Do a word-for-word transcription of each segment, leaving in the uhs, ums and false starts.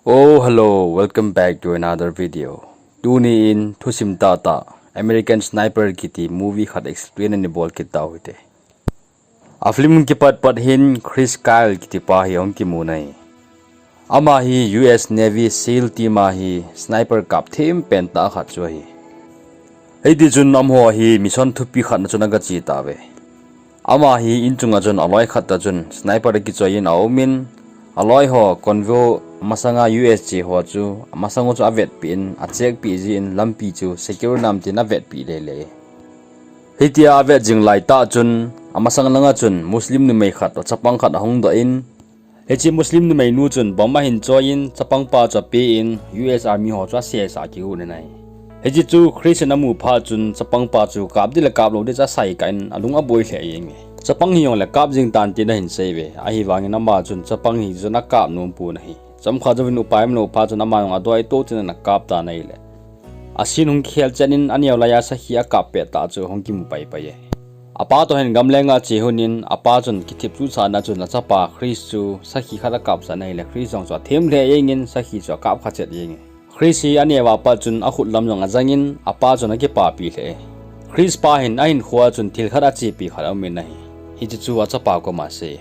Oh, hello, welcome back to another video. Tuni in thusim tahtah American Sniper kiti movie khat explain ani bol kit tau hite. A film kipat pat hin Chris Kyle kiti pa hi ahung kimu nai. Ama hi U S Navy SEAL team a hi sniper kap them pen tah khat chu ahi. Hiti chun amaho hi mission thupi khat na chun aga che tauve. Ama hi in chunga chun aloi khat toh chun sniper a kichoi in aumin, aloi ho convoy masanga U S che ho chu amasang u chu avetpi in, acheck pi jin lampi chu secure nam tin avetpi lele. Hitia avet jing lai tah chun amasang langa chun Muslim numei khat toh chapang khat ahung doh in, hiche Muslim numei nu chun bomb ahin choi in, chapang pa chu ape in, U S Army ho chu asesa kiu nai. Hiche chu Chris in amu phat chun chapang pa chu kap ding le kap lou ding chu asai kah in alung aboi lheh jenge. Chapang hi jong le kap jing tan tin ahin seive. Ahivangin ama chun chapang hi chun akap nom pon ahi. Chomkhat jouvin upai umlou phat chun ama jong adoi to tin ana kap tan ahile, a scene hung kikhel chet in aneo laiya sakhi akap pet tah chu hung kimu paipai e. Apa toh hin gamlenga che hun in apa chun kithip chu chana chun achapa Chris chu sakhi khat akap chan ahile Chris jong chu athem lheh jengin sakhi chu akap kha chet jenge. Chris hi aneo a pat chun akhut lam jong ajangin apa chun akipapi lheh e. Chris pa hin ahinkhoa chun thil khat achepi khat aumin ahi. Hiche chu achapa koma asei.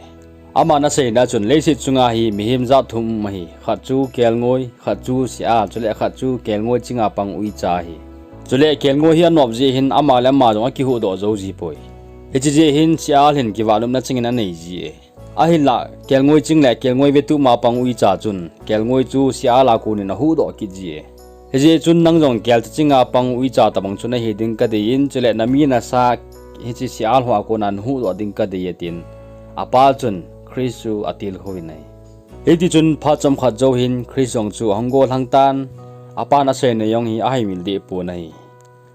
Aman aseina chun leiset chunga hi mihem jat thum um ahi. Khat chu kelngoi, khat chu sial, chule khat chu kelngoi chinga pang uicha ahi. Chule kelngoi hi anop jeh hin ama le ama jong akihuhdoh jou ji poi. Hiche jeh hin sial hin kivahlupna chingin anei ji e. Ahinlah kelngoi ching le kelngoi vetup ma pang uicha chun kelngoi chu sial a konin ahuhdoh kit ji e. Hijeh chun nang jong kelcha chinga pang uicha tobang chu nahi ding kadei in, chule nami nasa hiche sial ho a kona nahuhdoh ding kadei e tin, apa chun Chris chu atilkhou in ahi. Hiti chun phat chomkhat jou hin Chris jong chu ahung gollhang tan, apan aseina jong hi ahaimil deh pon ahi.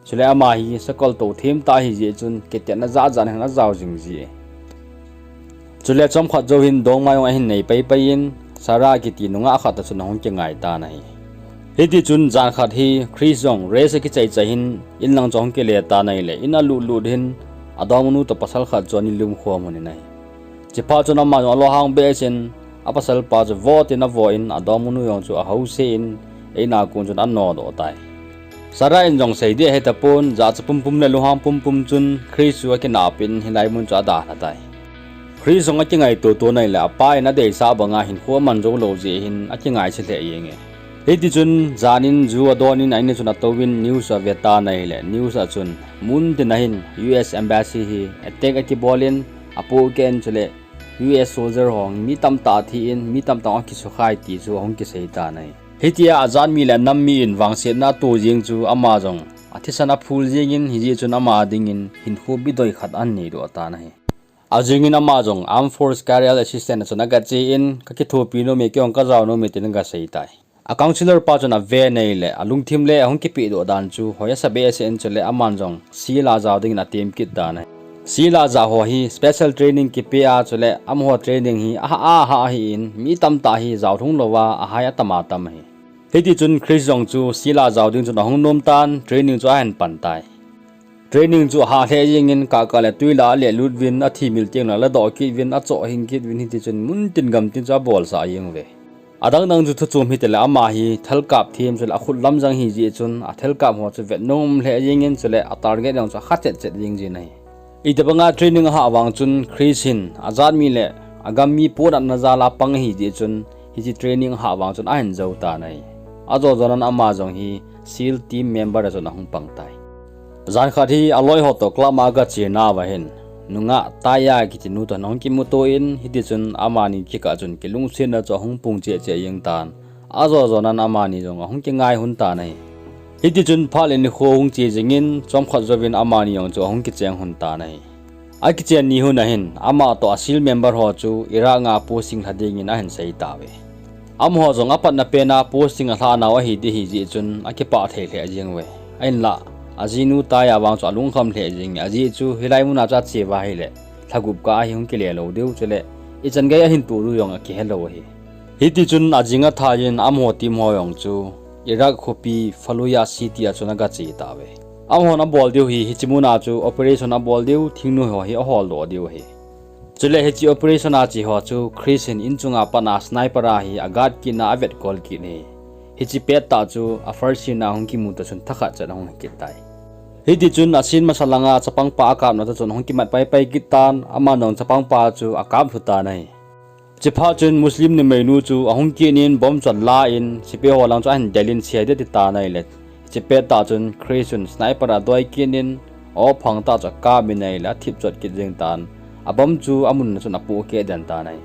Chule ama hi sakol tou them tah ahijeh chun kitetna jat jat in ajao jing ji e. Chule chomkhat jou hin dongma jong ahin nei paipai in, Sarah kiti nungah khat toh chun ahung kingai tan ahi. Hiti chun jan khat hi Chris jong race akichai chai hin in lang chu ahung kile tan ahile, in alut lut hin adongmanu toh pasal khat chu ana lumkhom un ahi. Chuphat chun ama jong alunghang behseh in, apasal pa chu vo tin avo in, adongmanu jong chu ahouse in, in a kon chun anodoh tai. Sarah in jong sei ding ahetapon, jachat pumpum le lunghang pumpum chun Chris chu akinahpin hilai mun chu adalha tai. Chris jong akingaito to ahile, apa in adeisah banga hinkho aman jou lou jeh hin akingaicha lheh jenge. Hiti chun jan in ju adon in a in a chun atouvin news chu ave tan ahile, news a chun muntina hin U S embassy hi attack akibol in, apohkeh in, chule U S soldier ho mi tamtah thi in, mi tamtah akisohkhai ti chu ahung kisei tan ahi. Hitia ajat mi le anam mi in vangsetna ato jeng chu ama jong athisan aphul jengin, hijeh chun ama dingin hinkho bidoi khat ahin neidoh tan ahi. Ajingin ama jong Armed Force Career Assistant a chun agache in, kakithopi nom e, kei jong kajao nom e tin agasei tai. A counselor pa chun ave ahile, alungthim le ahung kipehdoh dan chu hoi asa behseh in, chule aman jong SEAL a jao dingin atem kit tan ahi. SEAL a jao ho hi special training kipe a, chule amaho training hi ahah ahah ahin, mi tamtah hi jaolhung louva ahai atam atam ahi. Hiti chun Chris jong chu SEAL a jao ding chun ahung nom tan, training chu ahin pan tai. Training chu ahah lheh jengin, kahkah le twi lah a alelut uvin, athimil teng le aladoh kit uvin, achohhing kit uvin, hiti chun muntin gamtin chu abolsah jeng uve. Adang dang chu thuchom hitale, ama hi thalkap them chule akhut lam jang ahijeh chun, athalkap ho chu vetnom lheh jengin, chule a target jong chu akha chet chet jeng jin ahi. Itobanga training ahah vang chun Chris hin ajat mi le agam mi ponatna jal a pang ahijeh chun, hiche training ahah vang chun ahin jou tan ahi. Ajo jonan ama jong hi SEAL team member a chun ahung pang tai. Jan khat hi aloi ho toh club a agache nauva hin, nungah Taya kiti nu toh ahung kimuto in, hiti chun amani kikah chun kilungsetna chu ahung pung cheh cheh jeng tan. Ajo jonan amani jong ahung kingai lhon tan ahi. Hiti chun phat le nikho hung che jengin, chomkhat jouvin amani jong chu ahung kicheng lhon tan ahi. Akichen ni hun ahin, ama toh a SEAL member ho chu Iraq a posting lha dingin ahin sei tauve. Amaho jong apatna pena posting alhah nau ahi ding ahijeh chun akipah thei lheh jeng uve. Ahinlah, ajinu Taya vang chu alungkham lheh jenge, ajeh chu hilai muna chu ache uva ahile, lha gup kah a hi hung kile lou diu, chule ichan gei ahin toh diu jong akihe lou ahi. Hiti chun ajing athah in amaho team ho jong chu Iraq khopi Fallujah city a chun agache tauve. Amahon abol diu hi, hiche muna chu operation abol diu, thingnoi ho hi aholdoh diu ahi. Chule hiche operation a che ho chu Chris hin inchunga pat a sniper a hi a guard kit na a vetkol kit in ahi. Hiche pettah chu a first scene a hung kimu toh chun thakhat chet ahung hi kit tai. Hitichun a scene masa langa chapangpa a kapna toh chun ahung kimat paipai kit tan, aman jong chapangpa chu a kap lhu tan ahi. Chuphat chun Muslim numeinu chu ahung kit in bomb chu alan, sepai ho lang chu ahin del in, sia ding ati tan ahile, hiche pettah chun Chris chun sniper a doi kit in, aw phang tah chu akap in ahile, athip chot kit jeng tan. A bomb chu amun na chun apohkeh den tan ahi.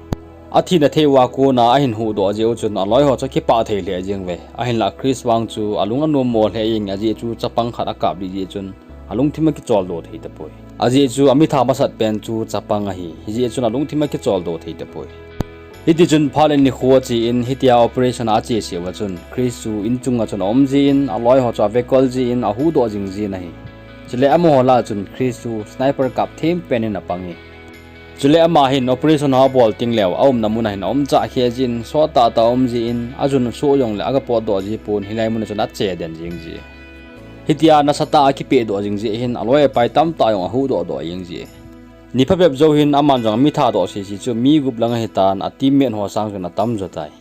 Athina thei uva kona ahin huhdoh jeh u chun aloi ho chu akipah thei lheh jeng uve. Ahinlah Chris vang chu alung anom mo lheh jeng in, ajeh chu chapang khat akap lih jeh chun alungthim akicholdo thei tapoi. Ajeh chu amitha masat pen chu chapang ahi. Hijeh chun alungthim akicholdo thei tapoi. Hitichun phat le nikho ache in, hitia operation a ache seh uva chun Chris chu inchunga chun aum jin, aloi ho chu avekol jin, ahuhdoh jing jin ahi. Chule amaho lah a chun Chris chu sniper kap them pen in apang e. Chule ama hin operation ho abol teng leh aumna mun a hin aumchah kheh jin, sot tahtah aum jin, ajun soh jongle aga potdoh ji pon, hilai mun a chun ache den jing ji. Hitia nasatah a akipehdoh jing jeh hin aloi apai tamtah jong ahuhdoh doh jing ji. Ni phabep jou hin aman jong amitha doh sese chu mi gup lang ahitan, a teammate ho sang chun atam jo tai.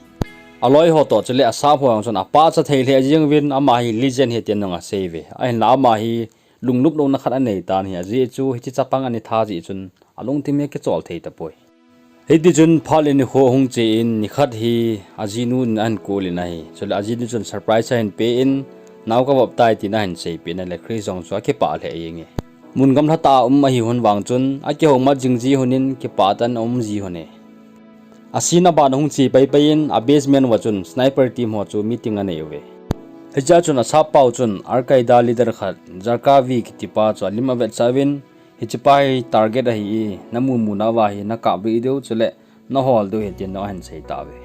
Aloi ho toh chule asap ho jong chun apachat thei lheh jeng uvin, ama hi legend ahi tin jong asei uve. Ahinla ama hi lungluplouna khat anei tan ahi, ajeh chu hiche chapang ana tha jeh chun alungthim hi akichol thei tapoi. Hitichun phat le nikho ahung che in, nikhat hi ajinu in ahin call in ahi. Chule ajinu chun surprise ahin pe in, nao kavop tai tin ahin seipeh in ahile Chris jong chu akipah lheh jenge. Mun gamlha tah a um ahi hon vang chun akihoumat jing ji hon in, kipah tah in aum ji hon e. A scene aban ahung che paipai in, a basement uva chun sniper team ho chu meeting anei uve. Hichea chun asap pau chun Al Qaeda leader khat Zarqawi kitipa chu alim avetsah uvin, hichepa hi target ahi e, namu mu nauva hi nakap lih diu chule nahol diu ahi tin jong ahin sei tauve.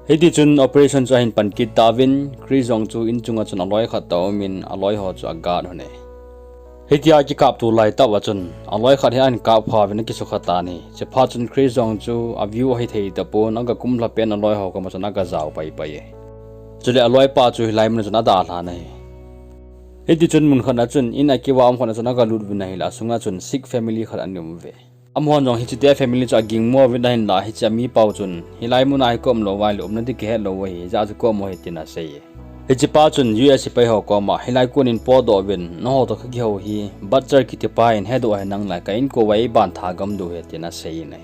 Hitichun operation chu ahin pan kit tauvin, Chris jong chu inchunga chun aloi khat toh aumin, aloi ho chu a guard hon e. Hitia kikapto laitah uva chun aloi khat hi ahin kap kha uvin akisukha tan ahi. Chuphat chun Chris jong chu a view ahithei tapon, aga kumlha pen aloi ho koma chun aga jao paipai e. Chule aloipa chu hilai mun a chun adalhan ahi. Hitichun mun khat na chun in akiva um khat na chun aga lut uvin ahile, asunga chun Sikh family khat ana um uve. Amahon jong hichete family chu agingmo uvin ahinla, hiche amipau chun hilai muna hi kaum lou uva ahile umna ding kihet lou u ahi, ijeh chu kaum u ahi tin asei e. Hichepa chun U S sepai ho koma hilai konin potdoh uvin, nangho toh kakihou hi Butcher kitipa in hedoh ahi, nang la ka inko uva eiban thagam diu ahi tin asei in ahi.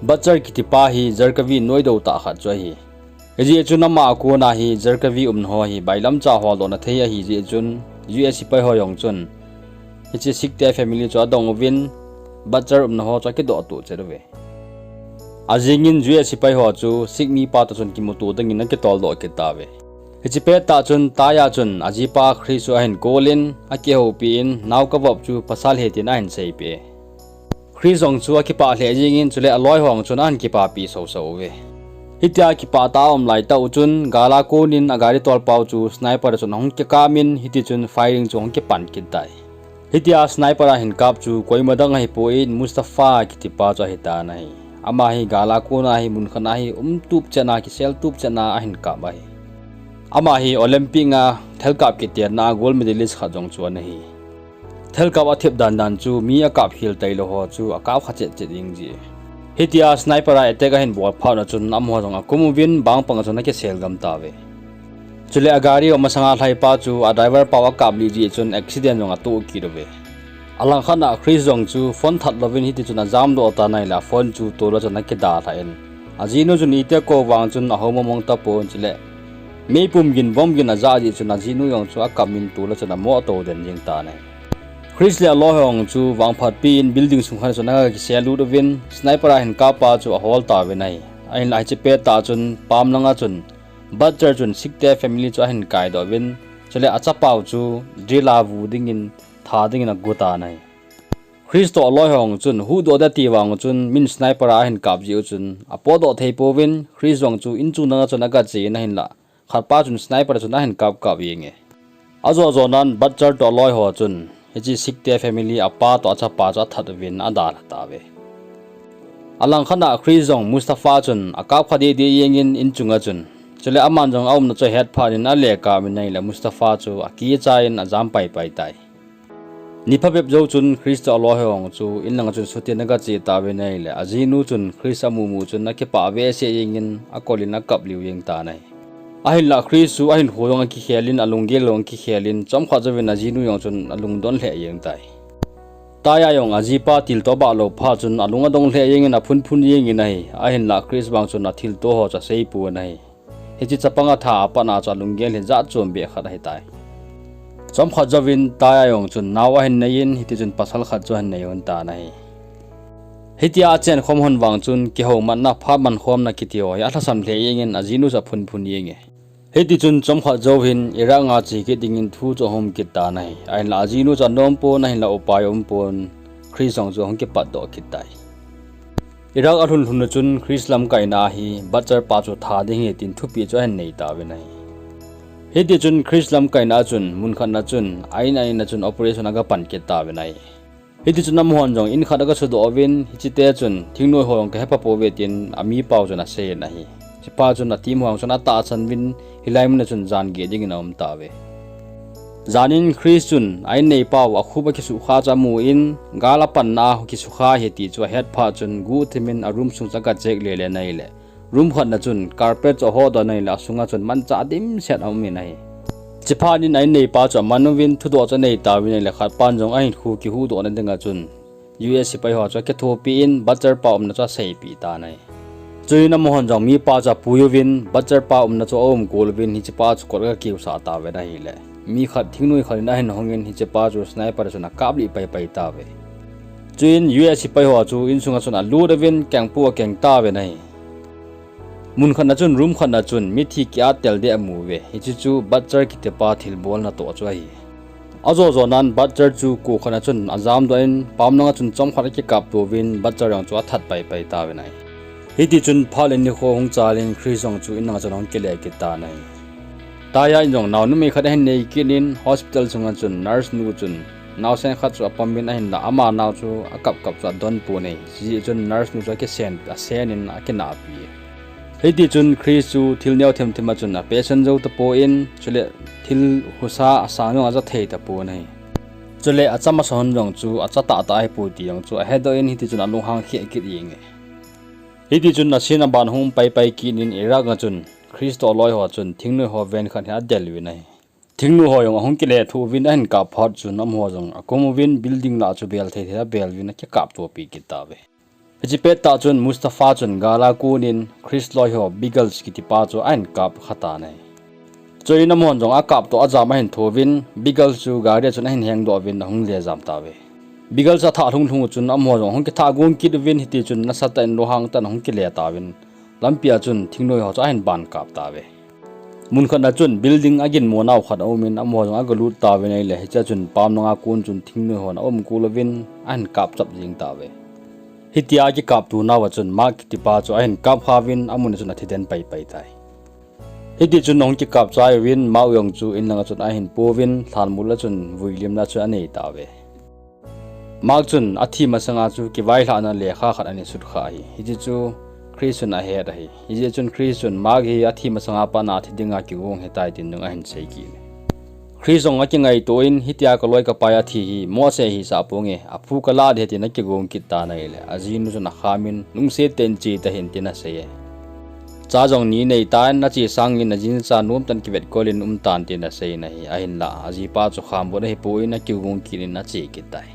Butcher kitipa hi Zarqawi noidou tah khat chu ahi. Hijeh chun ama a kona hi Zarqawi umna ho hi bailamcha holdohna thei ahi jeh chun, U S sepai ho jong chun hiche Sikh te family chu adong uvin, Butcher umna ho chu akidoh toh chet uve. Ajingin U S sepai ho chu Sikh mipa toh chun kimuto dingin akitoldoh kit tauve. Hiche pettah chun Taya chun ajipa Chris chu ahin call in, akihoupi in, nao kavop chu pasal ahi tin ahin seipeh e. Chris jong chu akipah lheh jengin, chule aloi ho jong chun ahin kipapi soso uve. Hitia kipah tah a aum laitah u chun, gal a konin agari tolpau chu sniper chun ahung kikap in, hitichun firing chu ahung kipan kit tai. Hitia sniper a hin kap chu koima dang ahipoi, Mustafa kitipa chu ahitan ahi. Ama hi gal a kona hi mun khat na hi umtup chetna, kiseltup chetna ahin kap ahi. Ama hi Olympic a thalkap kitenna a gold medalist khat jong chu ana hi. Thalkap athep dandan chu mi akap hel tailou ho chu akap kha chetchet jeng ji. Hitia sniper a attack ahin bol phat na chun amaho jong akum uvin, bang pang a chun akisel gam tauve. Chule agari u masanga lhaipa chu a driver pau akap lih jeh chun accident jong atoh kit uve. Alangkhat na Chris jong chu phone that louvin hitichun ajamdoh tan ahile phone chu tol a chun akidalhan, ajinu chun iti akou vang chun ahou momong tapon, chule meipum gin bomb gin ajah jeh chun ajinu jong chu akap in tol a chun amoh tou den jeng tan ahi. Chris le aloi ho jong chu vangphatpi in building sung khat chun aga kiselut uvin, sniper a hin kap pa chu ahol tauvin ahi. Ahinla hiche pettah chun pam langa chun Butcher chun Sikh te family chu ahin kaidoh uvin, chule achapau chu drill a vu dingin, tha dingin agu tan ahi. Chris toh aloi ho jong chun huhdoh ding ati vang chun min sniper a ahin kap jeh u chun apotdoh thei pouvin, Chris jong chu inchung danga chun aga che in ahinla, khatpa chun sniper chun ahin kap kap jenge. Ajo jonan Butcher toh aloi ho chun hiche Sikh te family apa toh achapa chu athat uvin adalha tauve. Alangkhat na Chris jong Mustafa chun akap kha deh deh jengin inchunga chun, chule aman jong aumna chu ahet phat in ale kap in ahile Mustafa chu akicha in ajam paipai tai. Ni phabep jou chun Chris toh aloi ho chu in langa chun sutin aga che tauvin ahile, ajinu chun Chris amu mu chun akipah behseh jengin akolin akap liu jeng tan ahi. Ahinlah Chris chu ahinkho jong akikhelin, alunggel jong akikhelin, chomkhat jouvin ajinu jong chun alungdon lheh jeng tai. Taya jong ajipa thilto abah lou phat chun alung adong lheh jengin aphunphun jengin ahi. Ahinlah Chris vang chun athilto ho chu aseipon ahi. Hiche chapang atha apat a chu alunggel hi jat chom beh khat ahitai. Chomkhat jouvin Taya jong chun nao ahin neiyin, hitichun pasal khat chu ahin nei lhon tan ahi. Hitia achen khom lhon vang chun kihoumatna, phat man khomna kiti ho hi alhasam lheh jengin ajinu chu aphunphun jenge. Hitichun chomkhat jouvin Iraq a che kit dingin thu chu ahung um kit tan ahi. Ahinlah ajinu chu anom pon, ahinlah upai aumpon, Chris jong chu ahung kipatdoh kit tai. Iraq alhun lhun a chun Chris lamkaina a hi Butcher pa chu tha ding ahi tin thupeh chu ahin nei tauvin ahi. Hitichun Chris lamkaina a chun munkhat na chun a in a in a chun operation aga pan kit tauvin ahi. Hitichun amahon jong in khat aga sudoh uvin, hiche te chun thingnoi ho jong kahe pha pouve tin amipau chun aseiyin ahi. Hichepa chun ateam ho jong chun atahsan uvin, hilai mun a chun jan geh dingin aum tauve. Janin Chris chun a in neipau akhup akisukha chu amun, gal apanna a kisukha ahi ti chu ahet phat chun guhthim in a room sung chu aga check lele in ahile, room khat na chun carpet chu ahodoh in ahile, asunga chun manchah dimset aumin ahi. Hichephat in a in neipa chu aman uvin thudoh chu anei tauvin ahile, khatpan jong ahinkho kihuhdohna dinga chun U S sepai ho chu akithopi in Butcher pa umna chu aseipeh tan ahi. Chuin amahon jong mipa chu apui uvin Butcher pa umna chu aumkol uvin hichepa chu kot aga kiusah tauvin ahile, mi khat thingnoi khat in ahin hongin hichepa chu sniper chun akaplih paipai tauve. Chuin U S sepai ho chu insunga chun alut uvin kengpu akeng tauvin ahi. Munkhat na chun room khat na chun mithi ki-at tel deh amu uve. Hiche chu Butcher kitipa thilbolna toh chu ahi. Ajo jonan Butcher chu ko khat na chun ajamdoh in pamlanga chun chomkhat akikapto uvin Butcher jong chu athat paipai tauvin ahi. Hitichun phat le nikho hung chalin Chris jong chu in langa chun ahung kile kit tan ahi. Taya in jong nao numei khat ahin nei kit in hospital sunga chun nurse nu chun naosen khat chu apamin ahinlah ama nao chu akap kap chu adonpon ahi. Hijeh chun nurse nu chu akisen, asen in akinahpi. Hitichun Chris chu thil neo themthem a chun apatient jou tapon, chule thil husa asang jong aja thei tapon ahi. Chule acham asa hon jong chu acha tahtah ahipoi ti jong chu ahedoh in hitichun alunghang kheh kit jenge. Hitichun asin aban hung paipai kit in Iraq a chun Chris toh aloi ho chun thingnoi ho ven khat hi adel uvin ahi. Thingnoi ho jong ahung kilethuh uvin ahin kap phat chun amaho jong akum uvin building lah chu bel thei thei abel uvin akikaptopi kit tauve. Hiche pettah chun Mustafa chun gal a konin Chris loi ho Biggles kitipa chu ahin kapkha tan ahi. Chuin amahon jong akaptoh ajam ahin thouvin Biggles chu gari a chun ahin hengdoh uvin ahung le jam tauve. Biggles athah lhung lhung u chun amaho jong ahung kithah gong kit uvin hitichun nasatah in lunghang tah in ahung kile tauvin lampia chun thingnoi ho chu ahin ban kap tauve. Munkhat na chun building aginmo nau khat aumin amaho jong agalut tauvin ahile hichea chun pamlanga kon chun thingnoi hon aumkol uvin ahin kapchap jeng tauve. Hitia akikapto nauva chun Mark kitipa chu ahin kapkha uvin amun a chun athiden paipai tai. Hitichun ahung kikapchai uvin Mark jong chu in langa chun ahin pouvin lhanmol a chun vuilimna chu anei tauve. Mark chun athi masanga chu kivailhahna lekha khat ana sutkhah ahi. Hiche chu Chris chun ahet ahi. Hijeh chun Chris chun Mark hi athi masanga pat a thi dinga kigong ahitai tin jong ahin sei kit e. Chris jong akingaito in hitia kaloi kapai athi hi mohseh hisah ponge, aphu kalah ding ahi tin akigong kit tan ahile ajinu chun akhamin lungset tah in che tahih in tin asei e. Cha jong ni nei tan, nache sangin najinu cha nomtah in kivetkol in umtan tin asei in ahi. Ahinlah ajipa chu khambut ahipoi in akigong kit in ache kit tai.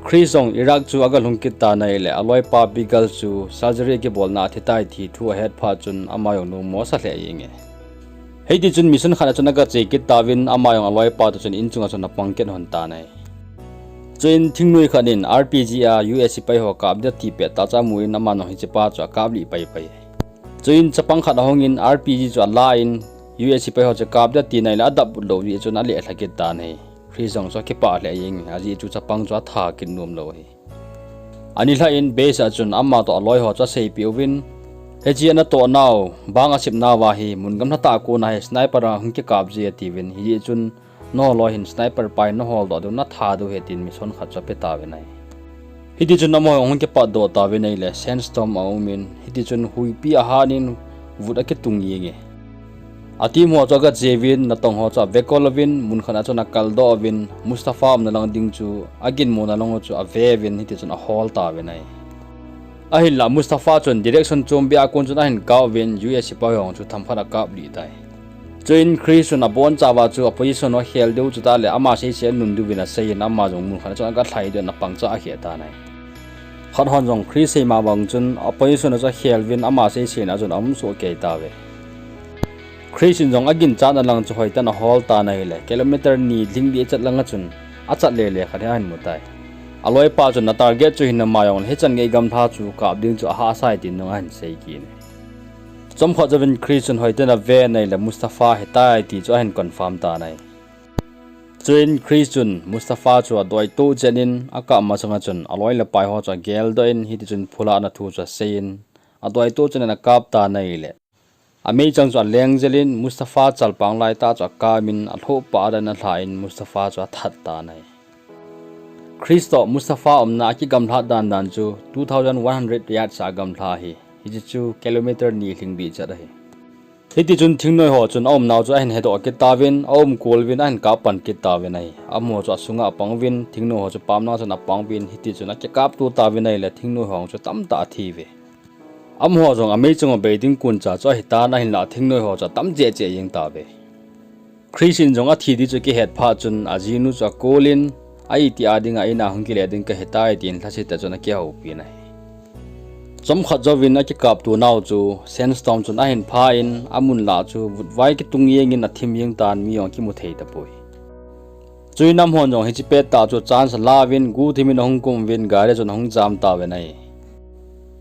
Chris jong Iraq chu agalhung kit tan ahile aloipa Biggles chu surgery kibolna a thitai ti thu ahet phat chun ama jong lungmosa lheh jenge. Hitichun mission khat a chun agache kit tauvin ama jong aloipa toh chun inchunga chun apang kit lhon tan ahi. Chuin thingnoi khat in R P G a U S sepai ho kap ding ati pettah chu amun amanu hichepa chu akaplih paipai. Chuin chapang khat ahungin R P G chu alan U S sepai ho chu kap ding ati naileh adap lou jeh chun alehlha kit tan ahi. Chris jong chu akipah lheh jenge, ajeh chu chapang chu atha kit nomlou ahi. Anilhah in base a chun ama toh aloi ho chu aseipeh uvin, hiche anatoh nau, bang asep nauva hi mun gamlhatah a kona hi sniper a hung kikap ji atiuvin, hijeh chun nangho loi hin sniper pa in naholdoh diu, natha diu ahi tin mission khat chu ape tauvin ahi. Hitichun amaho jong ahung kipatdoh tauvin ahile sandstorm aumin, hitichun huipi ahanin vut akitung jenge. A team ho chu aga che uvin, natong ho chu ave kol uvin, mun khat a chun akal doh uvin, Mustafa umna lang ding chu, aginmo na lang u chu ave uvin, hiti chun ahol tauvin ahi. Ahinlah Mustafa chun direction chom beh a kon chun ahin kap uvin, U S sepai ho chu themkhat akap lih tai. Chuin Chris chun abon chauva chu a position ho khel diu chu tah le ama seisei a nun diuvin asei in ama jong mun khat a chun aga lhai diu in apang cha akhel tan ahi. Khat hon jong Chris seima bang chun a position a chu akhel uvin ama seisei na chun aum soh kei tauve. Chris in jong aginchat na lang chu hoiten ahol tan ahile, kilometer ni lhing beh chet lang a chun achat lele khat hi ahin mu tai. Aloipa chun a target chu hinam jongle hichan gei gamla chu kap ding chu ahahsa e tin jong ahin sei kit in ahi. Chomkhat jouvin Chris chun hoiten ave in ahile Mustafa ahitai ti chu ahin confirm tan ahi. Chuin Chris chun Mustafa chu adoi toh chen in akap masang a chun aloi le pai ho chu agel doh in hiti chun phulhahna thu chu asei in adoi toh chen in akap tan ahile, ameichang chu aleng jel in Mustafa chalpang lai tah chu akam in alhoh pah a dan alha in Mustafa chu athat tan ahi. Chris toh Mustafa umna akigamlat dan dan chu two thousand one hundred yards a gamla ahi. Hiche chu kilometer ni lhing beh chet ahi. Hiti chun thingnoi ho chun aumnau chu ahin hedoh kit tauvin, aum kol uvin ahin kap pan kit tauvin ahi. Amaho chu asunga apang uvin, thingnoi ho chu pamna chun apang uvin, hiti chun akikap to tauvin ahile thingnoi ho chu tamtah athi uve. Amaho jong ameichang u bei ding kon cha chu ahitan ahinlah thingnoi ho chu atam cheh cheh jeng tauve. Chris in jong athi di chu akihet phat chun ajinu chu akol in, a iti a dinga in a hung kile ding kahitai tin lhasetah chun akihoupi in ahi. Chomkhat jouvin akikap to nau chu sandstorm chun ahin pha in amun lah chu vutvai kitung jeng in athim jeng tan mi jong akimu thei tapoi. Chuin amahon jong hiche pettah chu chance ala uvin guhthim in ahung kum uvin gari chun ahung jam tauvin ahi.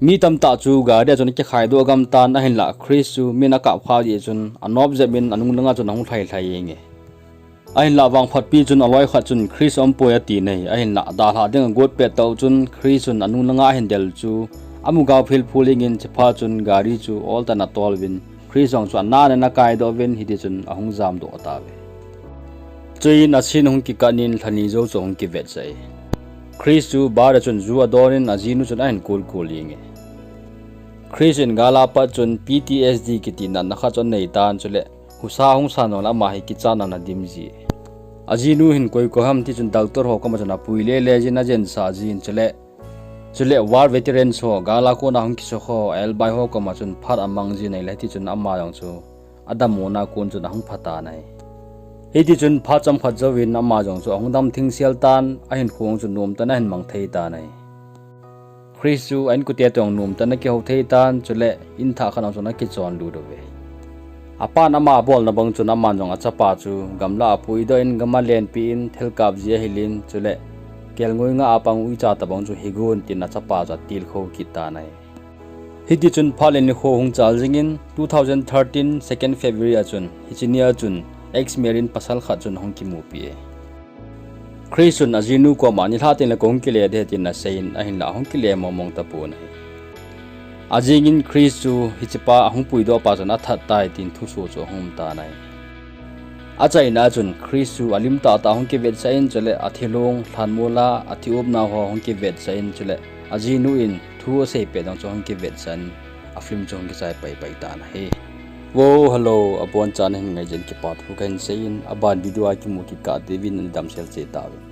Mi tamtah chu gari a chun akikhai doh gam tan ahinlah Chris chu min akap kha jeh chun anop jep in anung langa chun ahung lhai lhai jeng e. Ahinlah vangphatpi chun aloi khat chun Chris aumpoi atin ahi, ahinlah dalhah ding agot pet tah u chun Chris chun anung langa ahin del chu amu gao philphul jeng in chuphat chun gari chu oltah in atol uvin Chris jong chu anan in akaidoh uvin hiti chun ahung jamdoh tauve. Chuin a scene ahung kikat in lhani jou chu ahung kivetsah e. Chris chu bar a chun ju adon in ajinu chun ahin kolkol jeng e. Chris in gal a pat chun P T S D kiti natna khat chu anei tan chule husa hung san jongle ama hi kichatna in adim ji e. Ajinu hin koi koi ham ti chun doctor ho koma chun apui lele jin ajensah jin chule, chule war veterans ho gal a kona hung kisukha ho elbai ho koma chun phat amang jin ahile hiti chun ama jong chu adammo na kon chun ahung pha tan ahi. Hiti chun phat chomkhat jouvin ama jong chu ahung dam thingsel tan, ahinkho chu nomtah in ahin mang thei tan ahi. Chris chu a inkote toh jong nomtah in akihou thei tan, chule in thah khat a jong chun akichon lut uve. Apan ama abolna bang chun aman jong achapa chu gamlah a apuidoh in gam alenpeh in thilkap ji ahil in, chule kelngoi nga a pang uicha tobang chu higon tin achapa chu atilkhou kit tan ahi. Hiti chun phat le nikho hung chal jingin two thousand thirteen second February a chun hiche nia chun ex-marine pasal khat chun ahung kimupi e. Chris chun ajinu koma nilhah tengle kahung kile ding ahi tin aseiyin ahinlah ahung kile mongmong tapon ahi. Ajingin Chris chu hichepa ahung puidoh pa chun athat tai tin thuso chu ahung um tan ahi. Achaina a chun Chris chu alim tahtah ahung kivetsah in chule athilong, lhanmol a, athi-opna ho ahung kivetsah in chule ajinu in thu asei pet jong chu ahung kivetsah in a film chu ahung kichai paipai tan ahi. Wo, hello, abonchan nahin ngai jeh in kipa thu kahin seiyin, aban video a kimu kit kah diuvin nadamsel cheh tauvin.